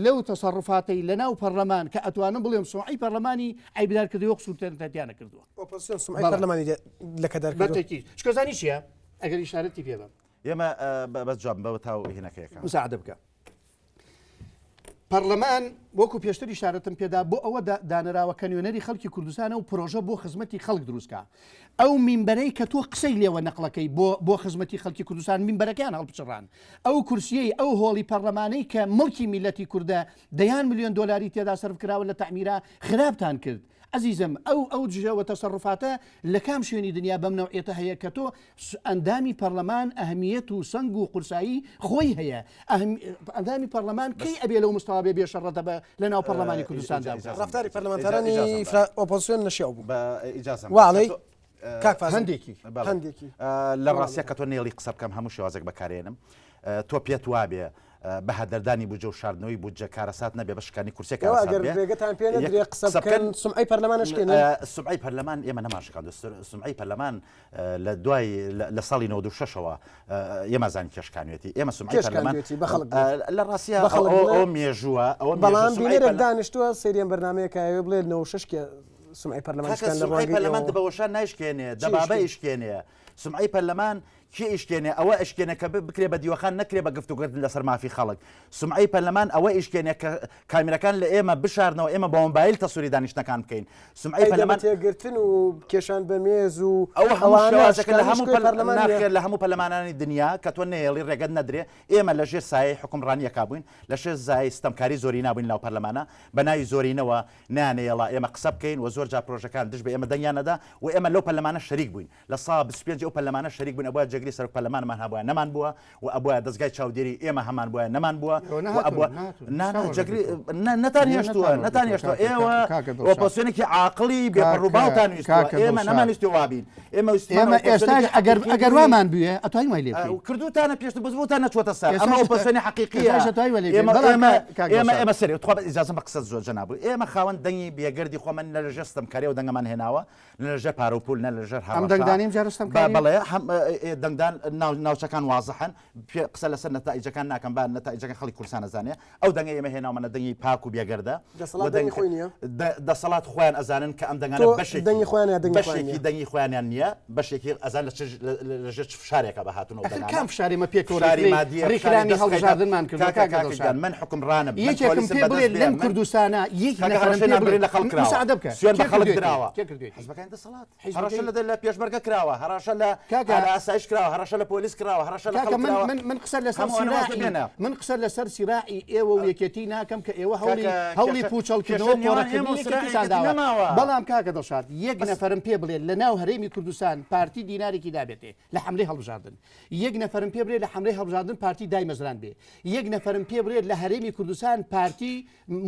Speaker 3: لەو تەسەڕوفاتەی لەناو پەرلەمان کە ئەتوانم بڵێم سومعەی پەرلەمانی عەیبدار کردووە قسوورتیان نەکردووە.
Speaker 1: ئۆپۆزسیۆن سومعەی
Speaker 3: بەڵێ.
Speaker 1: پەرلەمانی لەکەدار کردووە.
Speaker 3: بەتەکید چونکە زانی چییە ئەگەر ئیشارەتی پێ بەم.
Speaker 2: ئێمە بەس جواب بەوە تاو هینەکەیەکە.
Speaker 3: مساعدە بکە. پەڕلەمان وەکو پێشتر ئیشارەتم پێدا بۆ ئەوە دانراوە کە نوێنەری خەڵکی کوردستانە و پرۆژە بۆ خزمەتی خەڵک دروستکا. ئەو مینبەرەی کە تۆ قسەی لێوە نەقڵەکەی بۆ بۆ خزمەتی خەڵکی کوردستان مینبەرەکەیان هەڵپچڕان. ئەو کورسیەی ئەو هۆڵی پەڕلەمانەی کە مڵکی میللەتی کوردە دەیان ملیۆن دۆلاری تێدا سەرف کراوە لە تەعمیرا خراپتان کرد. ئەزیزم ئەو ئەو جشەوە تەسەڕوفاتە لە کام شوێنی دنیا بەم نەوعیەتە هەیە کە تۆ ئەندامی پەڕلەمان ئەهمیەت و سەنگ و قورسایی خۆی هەیە ئەندامی پەڕلەمان کەی ئەبێ لەو مستەوا بێ بێ شەڕەتە بە لە ناو پەڕلەمانی کوردستاندا بکات.
Speaker 1: ڕەفتاری پەرلەمانتارانی ئۆپۆزسیۆن نەشیاو بوو.
Speaker 2: بە ئیجازەم
Speaker 1: وا ئەڵێی کاک فازل؟
Speaker 3: هەندێکی.
Speaker 1: هەندێکی.
Speaker 2: لە ڕاستیا کە تۆ نەیەڵی قسە بکەم هەموو شێوازێک بەکارێنم تۆ پێت وابێ بە هەدەردانی بودجە و شاردنەوەی بودجە کارەسات نەبێ بە شکانی کورسیە
Speaker 1: ئێوە
Speaker 2: کارەسات
Speaker 1: ئەگەر
Speaker 2: بێ
Speaker 1: رێگەتان پێ
Speaker 2: یەک
Speaker 1: نەدرێ قسە
Speaker 2: قسە
Speaker 1: بکەن
Speaker 2: بکەن
Speaker 1: سومعەی پەرلەمان ئەشکێنن؟
Speaker 2: سومعەی پەرلەمان ئێمە نەمانشکاندوە سومعەی پەرلەمان لە دوای لە ساڵی 96 ەوە ئێمە زانین کێ شکانوێتی ئێمە سومعەی
Speaker 1: کێ
Speaker 2: پەرلەمان
Speaker 1: شکاندوێتی بە خەڵک بڵێ
Speaker 2: لە ڕاستیا
Speaker 1: بە خەڵک
Speaker 2: ئەو
Speaker 1: بڵێ
Speaker 2: ئەو مێژووە ئەوە مێژوو
Speaker 1: بەڵام
Speaker 2: سومعەی
Speaker 1: بینەرێک
Speaker 2: پەرلە
Speaker 1: دانیشتووە سەیری ئەم بەرنامەیە کە ئەیەوێ بڵێ 96 کێ. سمعی پەرلەمان
Speaker 2: کاکە
Speaker 1: شکان لە
Speaker 2: سومعەی
Speaker 1: ڕوانگەی
Speaker 2: پەرلەمان
Speaker 1: ئێوەوە؟
Speaker 2: دەبەوەشان نایشکێنێ
Speaker 1: چی
Speaker 2: دەبابە
Speaker 1: ئیشکێنێ؟
Speaker 2: ئیشکێنێ سومعەی پەرلەمان کێ ئیشکێنێ ئەوە ئەشکێنێ کە بکرێ بە دیوەخان نەکرێ بە گفتوگۆکردن لەسەر مافی خەڵک سومعەی پەرلەمان ئەوە ئیشکێنێ کە کامیرەکان لە ئێمە بشارنەوە ئێمە بە مۆبایل تەسوری دانیشتنەکان بکەین سومعەی
Speaker 1: ئەی دە بە
Speaker 2: پەرلەمان
Speaker 1: تێگرتن و کێشان بە مێز و
Speaker 2: ئەوە هەموو
Speaker 1: ئەوانە
Speaker 2: شێوازێکە لە
Speaker 1: شکاندنی
Speaker 2: هەموو
Speaker 1: شکۆی
Speaker 2: پەر
Speaker 1: پەرلەمان نییە؟
Speaker 2: ناخێر لە هەموو پەرلەمانانی دنیا کە تۆ نەیەڵی ڕێگەت نەدرێ ئێمە لە ژێر سایەی حوکمڕانییەکا بووین لە ژێر سایەی ستەمکاری زۆرینە بووین لەناو پەرلەمانا بە ناوی زۆرینەوە نەیانەیەڵا ئێمە قسە بکەین و زۆر جار پرۆژەکان دژ بە ئێمە دەنگیان ئەدا و ئێمە لەو پەرلەمانە شەریک بووین لە سا 25 ئەو پەرلەمانە شەریک بووین ئەبوایە جێگری سەرۆک پەرلەمانمان هەبوایە نەمان بووە و ئەبوایە دەزگای چاودێری ئێمە هەمان بوایە نەمان بووە
Speaker 3: ئێوە
Speaker 2: و
Speaker 3: نەهاتوون،
Speaker 2: ئەبووە
Speaker 3: نەهاتوون.
Speaker 2: نا نا
Speaker 3: هیچتان
Speaker 2: جێگری
Speaker 3: وەرنەگرتووە.
Speaker 2: نا نەتان
Speaker 3: نە
Speaker 2: هێشتووە
Speaker 3: نەتان
Speaker 2: نەتان
Speaker 3: وەرگرتووە
Speaker 2: هێشتووە
Speaker 3: کاکە
Speaker 2: ئێوە
Speaker 3: کاکە دڵشاد.
Speaker 2: ئۆپۆزسیۆنێکی عاقڵی بێ
Speaker 3: کاکە
Speaker 2: پەڕوباوتان ویستووە
Speaker 3: کاکە
Speaker 2: ئێمە
Speaker 3: دڵشاد.
Speaker 2: نەمانویستووە وابین ئێمە ویستمان
Speaker 3: ئێمە ئێستاش
Speaker 2: ئۆپۆزسیۆنێکی
Speaker 3: ئەگەر
Speaker 2: حەقیقی
Speaker 3: ئەگەر
Speaker 2: بین.
Speaker 3: وامان بوێ ئەتوانین وای لێ بکەین.
Speaker 2: کردوتانە پێشتر بەس بۆتان نەچووەتە سەر ئەمە
Speaker 3: ئێستاش
Speaker 2: ئۆپۆزسیۆنی حەقیقیە
Speaker 3: ئێستاش ئەتوانین وای لێ بکەین.
Speaker 2: ئێمە
Speaker 3: بەڵام
Speaker 2: ئێمە
Speaker 3: کاک کاک
Speaker 2: ئێمە
Speaker 3: دڵشاد.
Speaker 2: ئێمە سەرێ تخوا بە ئیجازەم بە قسەت زۆر جەناب ئێمە خاوەن دەنگی بێگەردی خۆمان نە لەژێر ستەمکاریەوە دەنگەمان هێناوە نە لەژێر پارە و پول نە لەژێر
Speaker 3: ئەم
Speaker 2: هەڕەشە
Speaker 3: دەنگدانەی ئەمجارە
Speaker 2: بە
Speaker 3: ستەمکاریە؟
Speaker 2: بەڵێ هەم دەنگدان ناوچەکان وازحن پێ قسە لەسەر نەتائیجەکان ناکەم با نەتائیجەکان خەڵکی کوردستان ئەزانێ ئەو دەنگەی ئێمە هێناومانە دەنگی پاک و بێگەردە
Speaker 1: دەسەڵات دەنگی خۆی نییە؟
Speaker 2: دەسەڵات خۆیان ئەزانن کە ئەم دەنگانە
Speaker 1: تۆ
Speaker 2: بەشێکی
Speaker 1: دەنگی خۆیان یا دەنگی خۆیان
Speaker 2: بەشێکی
Speaker 1: نییە؟
Speaker 2: دەنگی خۆیانیان نییە بەشێکی ئەزان لە چ لە ژێر چ فشارێکە بە هاتوون ئەو
Speaker 3: ئەخر
Speaker 2: دەنگانە
Speaker 3: کام فشاری ئێمە پێکەوە
Speaker 2: فشاری
Speaker 3: ڕێکخرەی
Speaker 2: مادیە فشاری
Speaker 3: ڕێکخرانی
Speaker 2: دەست خەیتە
Speaker 3: هەڵبژاردنمان کردووە
Speaker 2: کاکە
Speaker 3: کاکە
Speaker 2: کاکە
Speaker 3: دڵشاد
Speaker 2: گیان من حوکمڕانم من
Speaker 3: یەکێکم
Speaker 2: پۆلیسم
Speaker 3: پێ
Speaker 2: بەدەست
Speaker 3: بڵێ
Speaker 2: بێ
Speaker 3: لەم
Speaker 2: من
Speaker 3: کوردستانە یەک
Speaker 2: کاکە
Speaker 3: نەفەرم
Speaker 2: هەڕەشەی
Speaker 3: پێ بڵێ
Speaker 2: نانبڕین لە خەڵک کراوە
Speaker 3: مساعدە بکە
Speaker 2: سوێن بە
Speaker 3: کێ
Speaker 2: خەڵک
Speaker 3: کردوێتی
Speaker 2: دراوە
Speaker 3: کێ کردوێتی
Speaker 2: حزبەکانی دەسەڵات
Speaker 3: حیزبەکەی
Speaker 2: هەڕەشە لە لە پێشمەرگە کراوە هەڕەشە لە
Speaker 3: کاکە
Speaker 2: لە ئاسایش کراوە هەڕەشە لە پۆلیس کراوە هەڕەشە لە
Speaker 3: کاکە
Speaker 2: خەڵک
Speaker 3: من
Speaker 2: کراوە
Speaker 3: من من قسە لەسەر
Speaker 2: هەموو ئەوانە واز
Speaker 3: سیراعی
Speaker 2: بێنە
Speaker 3: من قسە لەسەر سیراعی ئێوە و یەکێتی ناکەم کە ئێوە هەوڵی
Speaker 2: کاکە
Speaker 3: هەوڵی
Speaker 2: کێشە کێشە
Speaker 3: پوچەڵکردنەوە
Speaker 2: نێوان ئێمە
Speaker 3: قۆرەکردنی
Speaker 2: و سراعی
Speaker 3: یەکێتیتان
Speaker 2: یەکێتی
Speaker 3: داوە
Speaker 2: نەماوە
Speaker 3: بەڵام کاکە دڵشاد یەک
Speaker 2: بەس
Speaker 3: نەفەرم پێ بڵێ لە ناو هەرێمی کوردستان پارتی دینارێکی دابێتێ لە حەملەی هەڵبژاردن یەک نەفەرم پێ بڵێ لە حەملەی هەڵبژاردن پارتی دایمەزران بێ یەک نەفەرم پێ بڵێ لە هەرێمی کوردستان پارتی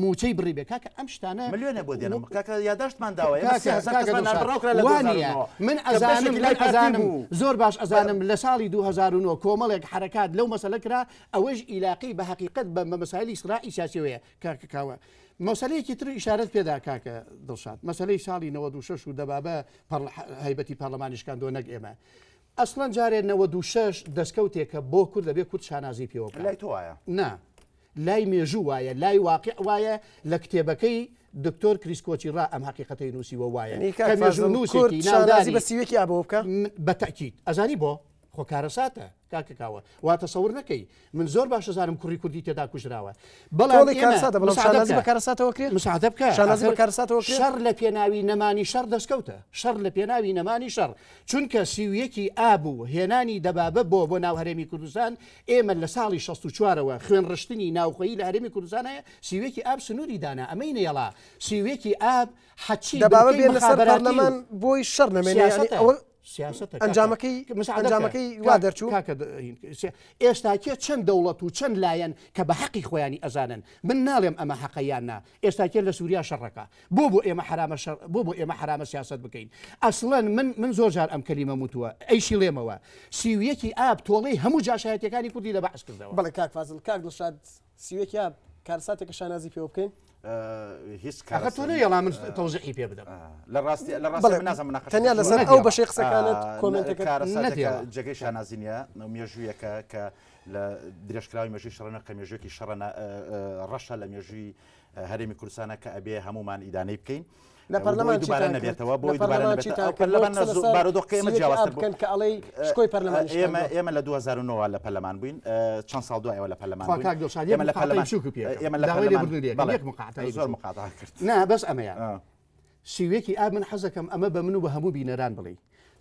Speaker 3: مووچەی بڕی بێ کاکە ئەم شتانە
Speaker 2: ملیۆنێ بۆ دێنم کاکە یاداشتمان داوە ئێمە
Speaker 3: کاکە
Speaker 2: 3000
Speaker 3: کاکە
Speaker 2: کەسمان
Speaker 3: دڵشاد
Speaker 2: نابڕاو کرا لە
Speaker 3: وا نییە
Speaker 2: 2009
Speaker 3: من
Speaker 2: کە
Speaker 3: ئەزانم
Speaker 2: بەشێکی
Speaker 3: من
Speaker 2: لای پارتی
Speaker 3: ئەزانم
Speaker 2: بوو
Speaker 3: زۆر باش
Speaker 2: بە
Speaker 3: ئەزانم لە ساڵی 2009 کۆمەڵێک حەرەکات لەو مەسەلە کرا ئەوەش ئیلاقەی بە هەقیقەت بە بە مەسایلی سراعی سیاسیەوەیە کاکە کاوە مەسەلەیەکی تر ئیشارەت پێدا کاکە دڵشاد مەسەلەی ساڵی 96 و دەبابە پەرل هەیبەتی پەرلەمانی شکاندووە نەک ئێمە ئەسڵەن جارێ 96 دەستکەوتێکە بۆ کورد دەبێ کورد شانازی پێوە بکات
Speaker 2: لای تۆ وایە؟
Speaker 3: نا لای مێژوو وایە لای واقع وایە لە کتێبەکەی دکتۆر کریس کۆچی ڕا ئەم هەقیقەتەی نووسیوە وایە
Speaker 1: یعنی کاک
Speaker 3: کە
Speaker 1: فازڵ
Speaker 3: مێژوونووسێکی
Speaker 1: کورد شانازی
Speaker 3: ناوداری
Speaker 1: بە سیوەکی ئابەوە بکا؟
Speaker 3: بە تەئکید ئەزانی بۆ؟ خۆ کارەساتە کاکە کاوە وا تەسەور نەکەی من زۆر باش ئەزانم کوڕی کوردی تێدا کوژراوە بەڵام
Speaker 1: تۆڵی
Speaker 3: ئێمە
Speaker 1: کارەساتە بەڵام
Speaker 3: مساعدە
Speaker 1: شانازی
Speaker 3: بکە
Speaker 1: بە کارەساتەوە کرێ؟
Speaker 3: مساعدە بکە
Speaker 1: شانازی بە
Speaker 3: ئاخر
Speaker 1: کارەساتەوە کرێ؟
Speaker 3: شەڕ لە پێناوی نەمانی شەڕ دەستکەوتە شەڕ لە پێناوی نەمانی شەڕ چونکە 31 ئاب و هێنانی دەبابە بۆ بۆ ناو هەرێمی کوردستان ئێمە لە ساڵی 64 ەوە خوێن ڕشتنی ناوخۆیی لە هەرێمی کوردستان هەیە 31 ئاب سنووری دانا ئەمەی نەیەڵا 31 ئاب حەچی
Speaker 1: دەبابە
Speaker 3: بنکەی
Speaker 1: بێنە سەر
Speaker 3: مخابەراتی و
Speaker 1: پەرلەمان بۆی شەڕ نەمێنێ یعنی
Speaker 3: سیاسەتە
Speaker 1: ئەوە
Speaker 3: سیاسەتە کاکە
Speaker 1: ئەنجامەکەی
Speaker 3: مساعدە بکە
Speaker 1: ئەنجامەکەی وا
Speaker 3: کاک
Speaker 1: دەرچوو
Speaker 3: کاکە ئێستا کێ چەند دەوڵەت و چەند لایەن کە بە حەقی خۆیانی ئەزانن من ناڵێم ئەمە حەقە یان نا ئێستا کێ لە سووریا شەڕەکە بۆ بۆ ئێمە حرامە شەڕ بۆ بۆ ئێمە حرامە سیاسەت بکەین ئەسڵەن من من زۆر جار ئەم کەلیمەم وتووە ئەیشی ڵێمەوە 31 ئاب تۆڵەی هەموو جاشایەتیەکانی کوردی لە بەعس کردەوە.
Speaker 1: بەڵێ کاک فازڵ کاک دڵشاد 31 ئاب کارەساتێکە شانازی پێوە بکەین؟
Speaker 2: هیچ
Speaker 3: ئەخە تۆ نەیەڵا من تەوزیحی پێ بدەم.
Speaker 2: لە ڕاستی لە ڕاستی
Speaker 1: بەڵێ
Speaker 2: من نازانم مناقەشەکە
Speaker 1: تەنیا
Speaker 2: چۆنە.
Speaker 1: لەسەر ئەو بەشەی قسەکانت کۆمێنتەکەت
Speaker 2: کارەساتێکە
Speaker 3: نەدێڵا.
Speaker 2: جێگەی شانازی نییە مێژوویەکە کە لە درێژکراوی مێژووی شەڕە کە مێژوویەکی شەڕە ڕەشە لە مێژووی هەرێمی کوردستانە کە ئەبێ هەموومان ئیدانەی بکەین.
Speaker 1: لە پەرلەمان
Speaker 2: بۆی دووبارە
Speaker 1: چیتان کرد؟
Speaker 2: نەبێتەوە
Speaker 1: لە
Speaker 2: بۆی دووبارە
Speaker 1: پەرلەمان
Speaker 2: نەبێتەوە
Speaker 1: چیتان
Speaker 2: ئەو
Speaker 1: کرد؟ بۆ
Speaker 2: پەرلەمان
Speaker 1: قسە لەسەر
Speaker 2: بارودۆخەکەی ئێمە
Speaker 1: 31 ئاب
Speaker 2: جیاوازتر بوو
Speaker 1: بکەن کە ئەڵێی شکۆی پەرلەمانی
Speaker 2: ئێمە
Speaker 1: شکاندووە.
Speaker 2: ئێمە لە 2009 لە پەرلەمان بووین چەند ساڵ دوای ئەوە لە پەرلەمان
Speaker 3: خوا
Speaker 2: بووین
Speaker 3: کاک دڵشاد یەک
Speaker 2: ئێمە لە
Speaker 3: مقاطعەی
Speaker 2: پەرلەمان
Speaker 3: بچووک پێ بکەم.
Speaker 2: ئێمە لە
Speaker 3: داوای
Speaker 2: پەرلەمان
Speaker 3: لێبوردنی لێ ئەکەم.
Speaker 2: بەڵێ
Speaker 3: یەک مقاطعەی
Speaker 2: زۆر
Speaker 3: بچووک.
Speaker 2: مقاطعە کرد
Speaker 3: نا بەس ئەمەیە سیوێکی ئاب من حەزەکەم ئەمە بە من و بە هەموو بینەران بڵێی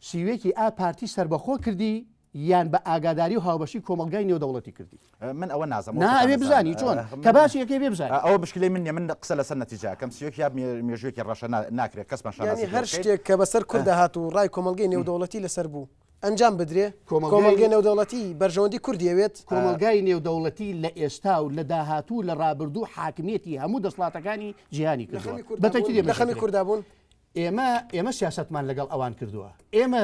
Speaker 3: سیوێکی ئاب پارتی سەربەخۆ کردی یان بە ئاگاداری و هاوبەشی کۆمەڵگای نێودەوڵەتی کردی؟
Speaker 2: من ئەوە نازانم
Speaker 3: نا ئەبێ بزانی چۆن کە باسی ئەکەی بێ بزانی.
Speaker 2: ئەوە مشکلەی من نیە من قسە لەسەر نەتیجە ئەکەم سیۆک یا مێژوویەکی ڕەشە ناکرێت کەسمان شانازی
Speaker 1: یانی
Speaker 2: پێ
Speaker 1: هەر
Speaker 2: بکەین.
Speaker 1: شتێک کە بەسەر کوردا هات و ڕای کۆمەڵگەی نێودەوڵەتی لەسەر بوو ئەنجام بدرێ
Speaker 3: کۆمەڵگای
Speaker 1: کۆمەڵگەی نێودەوڵەتی بەرژەوەندی کوردی ئەوێت.
Speaker 3: کۆمەڵگای نێودەوڵەتی لە ئێستا و لە داهاتوو و لە ڕابردوو حاکمیەتی هەموو دەسڵاتەکانی جیهانی
Speaker 1: لە
Speaker 3: کردووە
Speaker 1: خەمی کوردا
Speaker 3: بە تەکی
Speaker 1: بوون لە
Speaker 3: دێمە
Speaker 1: خەمی
Speaker 3: شەکرێ.
Speaker 1: کوردا بوون.
Speaker 3: ئێمە ئێمە سیاسەتمان لەگەڵ ئەوان کردووە ئێمە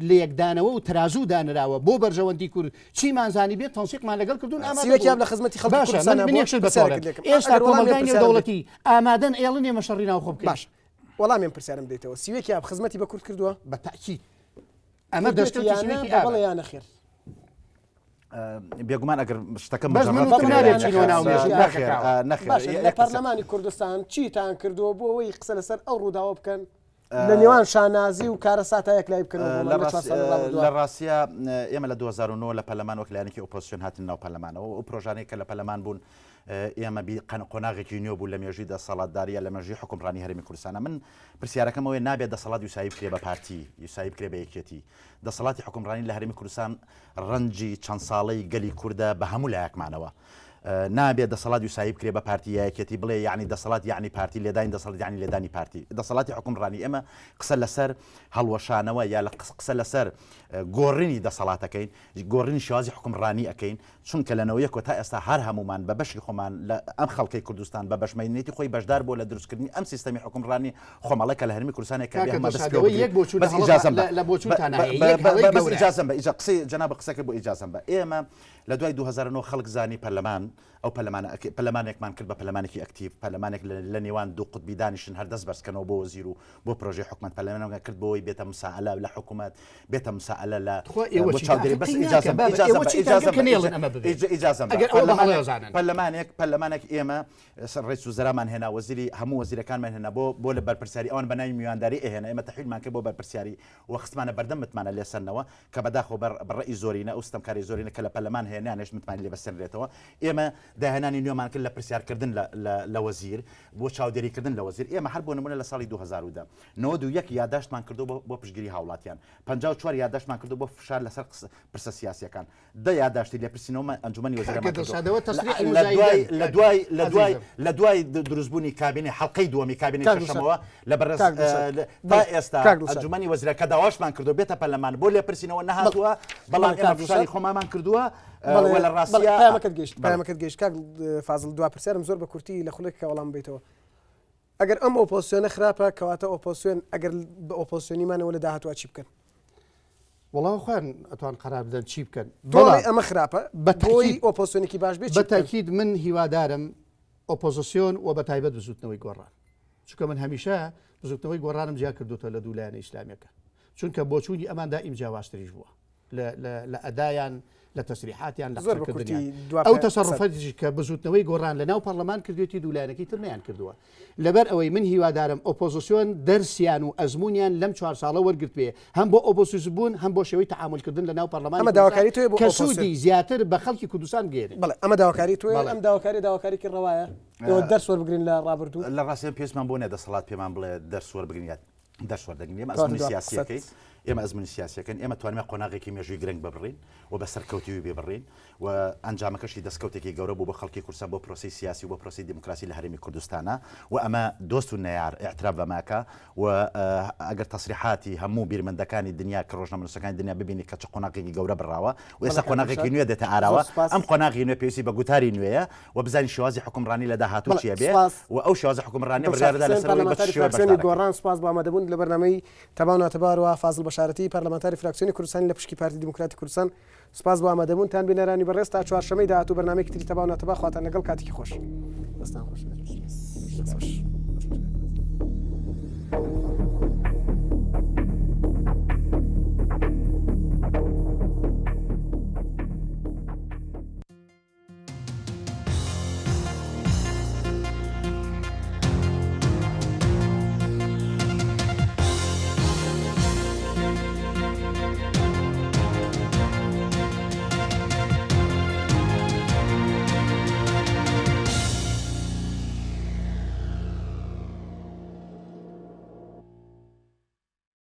Speaker 3: لەیەکدانەوە و ترازوو دانراوە بۆ بەرژەوەندی کورد چیمان زانی بێت تەنسیقمان لەگەڵ کردوون ئامادە
Speaker 1: سیوەکیان
Speaker 3: بوون
Speaker 1: لە خزمەتی خەڵکی
Speaker 3: باشە من
Speaker 1: کوردستانا
Speaker 3: من
Speaker 1: بووە
Speaker 3: یەک شت بە تۆ
Speaker 1: پرسیارێکت
Speaker 3: ئەڵێم
Speaker 1: لێکەم
Speaker 3: ئێستا
Speaker 1: ئەگەر وەڵامی ئەم
Speaker 3: کۆمەڵگای
Speaker 1: پرسیارەم بدەیت
Speaker 3: نێودەوڵەتی ئامادەن ئێڵن ئێمە شەڕی ناوخۆ بکەین
Speaker 1: باش وەڵامی ئەم پرسیارەم بدەیتەوە سیوەکی ئاب خزمەتی بە کورد کردووە
Speaker 3: بە تەئکید ئەمە
Speaker 1: کردوویەتی
Speaker 3: دەستکەوتی
Speaker 1: یان نا
Speaker 3: سیوەکی
Speaker 1: بە
Speaker 3: ئابە
Speaker 1: بەڵێ یا نەخێر
Speaker 2: بێگومان ئەگەر شتەکە
Speaker 3: بەس من
Speaker 2: مجرد
Speaker 3: و تۆ
Speaker 2: کرێ
Speaker 3: نابێت
Speaker 2: نەخێر
Speaker 3: بچینەوە ناو مێژوو کاکە
Speaker 2: نەخێر
Speaker 3: کاوە.
Speaker 2: نەخێر
Speaker 1: باشە لە
Speaker 2: یەک پرسیار
Speaker 1: پەرلەمانی کوردستان چیتان کردووە بۆ ئەوەی قسە لەسەر ئەو ڕووداوە بکەن؟ لە نێوان شانازی و کارەساتا یەکلایی بکەنەوە بۆمان لە چوار ساڵی ڕابردووە.
Speaker 2: لە ڕاستیا ئێمە لە 2009 لە پەرلەمان وەک لایەنێکی ئۆپۆزسیۆن هاتین ناو پەرلەمانەوە ئەو پرۆژانەی کە لە پەرلەمان بوون ئێمە بی قۆناغێکی نوێ بوو لە مێژووی دەسەڵاتداریە لە مێژووی حکومڕانی هەرێمی کوردستانە من پرسیارەکەم ئەوەیە نابێت دەسەڵات یوسایی بکرێ بە پارتی یوسایی بکرێ بە یەکێتی دەسەڵاتی حکومڕانی لە هەرێمی کوردستان ڕەنجی چەند ساڵەی گەلی کوردە بە هەموو لایەکمانەوە نابێت دەسەڵات یوسایی بکرێ بە پارتی یا یەکێتی بڵێ یعنی دەسەڵات یعنی پارتی لێدانی دەسەڵات یعنی لێدانی پارتی دەسەڵاتی حکومڕانی ئێمە قسە لەسەر هەڵوەشانەوە یا لە قسە لەسەر گۆڕینی دەسەڵاتەکەین گۆڕینی شێوازی حکومڕانی ئەەکەین چونکە لە نەوەیەکەوە تا ئێستا هەر هەموومان بە بەشی خۆمان لە ئەم خەڵکەی کوردستان بە بەشمەینەتی خۆی بەشدار بووە لە دروستکردنی ئەم سیستەمی حوکمڕانی خۆماڵی کە لە هەرێمی کوردستانێک کە
Speaker 3: کاکە
Speaker 2: بێ هەموومان
Speaker 3: دڵشاد
Speaker 2: دەست پێوە
Speaker 3: ئەوەی
Speaker 2: بگرین
Speaker 3: یەک بۆچوون
Speaker 2: بەس
Speaker 3: هەڵە
Speaker 2: ئیجازەم بە
Speaker 3: لە لە
Speaker 2: بە
Speaker 3: بۆچوونتان
Speaker 2: بە
Speaker 3: هەیە
Speaker 2: بە
Speaker 3: یەک
Speaker 2: بە
Speaker 3: هەڵەی
Speaker 2: بە بەس
Speaker 3: گەورەیە.
Speaker 2: ئیجازەم بە ئیجا قسەی جەنابت قسە کرد بۆ ئیجازەم بە ئێمە لە دوای 2009 خەڵک زانی پەرلەمان ئەو پەرلەمانە ئەک پەرلەمانێکمان کرد بە پەرلەمانێکی ئەکتیڤ پەرلەمانێک لە لە نێوان دوو قوتبی دانیشن هەر دەست بەرزکەنەوە بۆ وەزیر و بۆ پرۆژەی حکومەت پەرلەمانێکمان کرد بۆی بێتە مسائلە لە حکومەت بێتە مسائلە لە
Speaker 3: تخوا ئێوە
Speaker 2: بۆ
Speaker 3: چیتان
Speaker 2: چاودێری
Speaker 3: ئاخر
Speaker 2: بەس
Speaker 3: قەی ناکە
Speaker 2: ئیجازەم بە
Speaker 3: بابە
Speaker 2: ئیجازەم
Speaker 3: ئێوە
Speaker 2: بە
Speaker 3: چیتان
Speaker 2: ئیجازەم
Speaker 3: کرد کە
Speaker 2: بە
Speaker 3: نەیەڵن ئەمە ببێ
Speaker 2: ئیجازەم بە
Speaker 3: ئەگەر ئەوە بە هەڵە
Speaker 2: پەرلەمانێک
Speaker 3: ئەزانن.
Speaker 2: پەرلەمانێک پەرلەمانێک ئێمە ڕئیس وزرامان هێنا وەزیری هەموو وەزیرەکانمان هێنا بۆ بۆ لە بەرپرسیاری ئەوان بە ناوی میوانداری ئەهێنا ئێمە تەحویلمان کرد بۆ بەرپرسیاری و خستمانە بەردەم متمانە لێسەندنەوە کە بەداخەوە بە بە ڕەئی زۆرینە ئەو ستەمکاری زۆرینە کە لە پەرلەمان هەیە نانێشت متمانەی لێ بەستێنرێتەوە ئێمە داهێنانی نوێمان کرد لە پرسیارکردن لە لە لە وەزیر بۆ چاودێریکردن لە وەزیر ئێمە هەر بۆ نمونە لە ساڵی 2010 91 یاداشتمان کردو بۆ بۆ پشتگیری هاوڵاتیان 54 یاداشتمان کردو بۆ فشار لەسەر قسە پرسە سیاسیەکان دە یاداشتی لێپرسینەوەمان ئەنجومەنی وەزیرانمان
Speaker 3: کاکە
Speaker 2: کردو
Speaker 3: دڵشاد ئەوە تەسریحی
Speaker 2: لە دوای
Speaker 3: مزایدەن
Speaker 2: لە
Speaker 3: کاکە
Speaker 2: دوای لە دوای
Speaker 3: عەزیزم.
Speaker 2: لە دوای دروستبوونی کابینەی حەڵقەی دووەمی کابینەی
Speaker 1: کاک دڵشاد
Speaker 2: شەشەمەوە لە بەڕێز
Speaker 1: کاک دڵشاد
Speaker 2: تا
Speaker 1: بەڵێ
Speaker 2: ئێستا
Speaker 1: کاک دڵشاد
Speaker 2: ئەنجومەنی وەزیران کە داواشمان کردو بێتە پەرلەمان بۆ لێپرسینەوە
Speaker 1: بەڵێ
Speaker 2: نەهاتووە بەڵام
Speaker 1: بەڵێ
Speaker 2: ئێمە
Speaker 1: کاک
Speaker 2: فشاری
Speaker 1: دڵشاد
Speaker 2: خۆمانمان کردووە
Speaker 1: بەڵێ
Speaker 2: و لە
Speaker 1: بەڵێ
Speaker 2: ڕاستیا
Speaker 1: پەیامەکەت گەیشت
Speaker 2: بەڵێ
Speaker 1: پەیامەکەت گەیشت کاک فازڵ دوا پرسیارم زۆر بە کورتی لە خولێک کە وەڵام بیتەوە ئەگەر ئەم ئۆپۆزسیۆنە خراپە کەواتە ئۆپۆزسیۆن ئەگەر بە ئۆپۆزسیۆنیمانەوە لە داهاتوە چی بکەن؟
Speaker 3: وەڵا خۆیان ئەتوان قەرار بدەن چی بکەن
Speaker 1: بەڵام ئەمە خراپە
Speaker 3: بە
Speaker 1: بۆی ئۆپۆزسیۆنێکی باش بێت
Speaker 3: بە تاکید من هیوادارم ئۆپۆزسیۆن و بە تایبەت بزوتنەوەی گۆڕان چونکە من هەمیشە بزوتنەوەی گۆڕانم جیا کردوتە لە دوو لایەنە ئیسلامیەکە چونکە بۆچوونی ئەمان دائیم جیاوازتریش بووە لە ئەدایان لە تەسریحاتیان لە قسەکردنیان ئەو تەسەڕوفاتیش کە بزوتنەوەی گۆڕان لە ناو پەرلەمان کردوێتی دوولایەنەکەی تر نەیان کردووە لەبەر ئەوەی من هیوادارم ئۆپۆزیسیۆن دەرسیان و ئەزمونیان لەم چوار ساڵە وەرگرتبێ هەم بۆ ئۆپۆزیسیۆن بوون هەم بۆ شێوەی تەعامولکردن لە ناو پەرلەمانی
Speaker 1: ئەمە داواکاری تۆیە بۆ
Speaker 3: کە
Speaker 1: ئۆپۆزیسیۆن.
Speaker 3: سوودی زیاتر بە خەڵکی کوردستان بگەیەنێ.
Speaker 1: بەڵێ ئەمە داواکاری تۆیە
Speaker 3: بەڵێ.
Speaker 1: ئەم داواکاریە داواکاریکی ڕەوایە ئێوە دەرس وەربگرین لە ڕابردوو؟
Speaker 2: لە ڕاستیان پێویستمان بۆ نیە دەسەڵات پێمان بڵێ دەرس وەربگرین یا دەرس وەردەگرین ئێمە
Speaker 1: کاک
Speaker 2: ئەزموونی
Speaker 1: دوا
Speaker 2: سیاسیەکەین
Speaker 1: قسەت.
Speaker 2: ئێمە ئەزموونی سیاسیەکەین ئێمە توانیمان قۆناغێکی مێژووی گرنگ ببڕین و بە سەرکەوتووی ببڕین و ئەنجامەکەشی دەستکەوتێکی گەورە بوو بۆ خەڵکی کوردستان بۆ پرۆسەی سیاسی و بۆ پرۆسەی دیموکراسی لە هەرێمی کوردستانا و ئەمە دۆست و نەیار ئیعتراف بەمە ئەکا و ئەگەر تەسریحاتی هەموو بیرمەندەکانی دنیا کە ڕۆژنامەنووسەکانی دنیا ببینی کە چ قۆناغێکی گەورە بڕاوە و ئێستا
Speaker 1: بەڵێ کاک
Speaker 2: قۆناغێکی
Speaker 1: دڵشاد
Speaker 2: نوێ دێتە
Speaker 1: زۆر
Speaker 2: ئاراوە
Speaker 1: سوپاس.
Speaker 2: ئەم قۆناغی نوێ پێویستی بە گوتاری نوێیە و بزانین شێوازی حوکمڕانی لە داهاتوو
Speaker 1: بەڵێ
Speaker 2: چییە بێ
Speaker 1: سوپاس.
Speaker 2: و ئەو شێوازی حوکمڕانیە
Speaker 1: دڵشاد
Speaker 2: بڕیاردەدا
Speaker 1: حوسێن
Speaker 2: لەسەر ئەوەی بە چ
Speaker 1: پەرلەمانتاری
Speaker 2: شێوەیە
Speaker 1: فراکسیۆنی
Speaker 2: بەشدار ئەکەین.
Speaker 1: گۆڕان سوپاس بۆ ئامادەبوونت لە بەرنامەی تەبا و ناتەبا هەروەها فازڵ بەشارەتی پەرلەمانتاری فراکسیۆنی کوردستانی لە پشکی پارتی دیموکراتی کوردستان سوپاس بۆ ئامادەبوونتان بینەرانی بەڕێز تا چوارشەمەی داهاتوو بەرنامەیەکی تری تەبا و ناتەبا خواتان لەگەڵ کاتێکی خۆش دەستان خۆش بێت.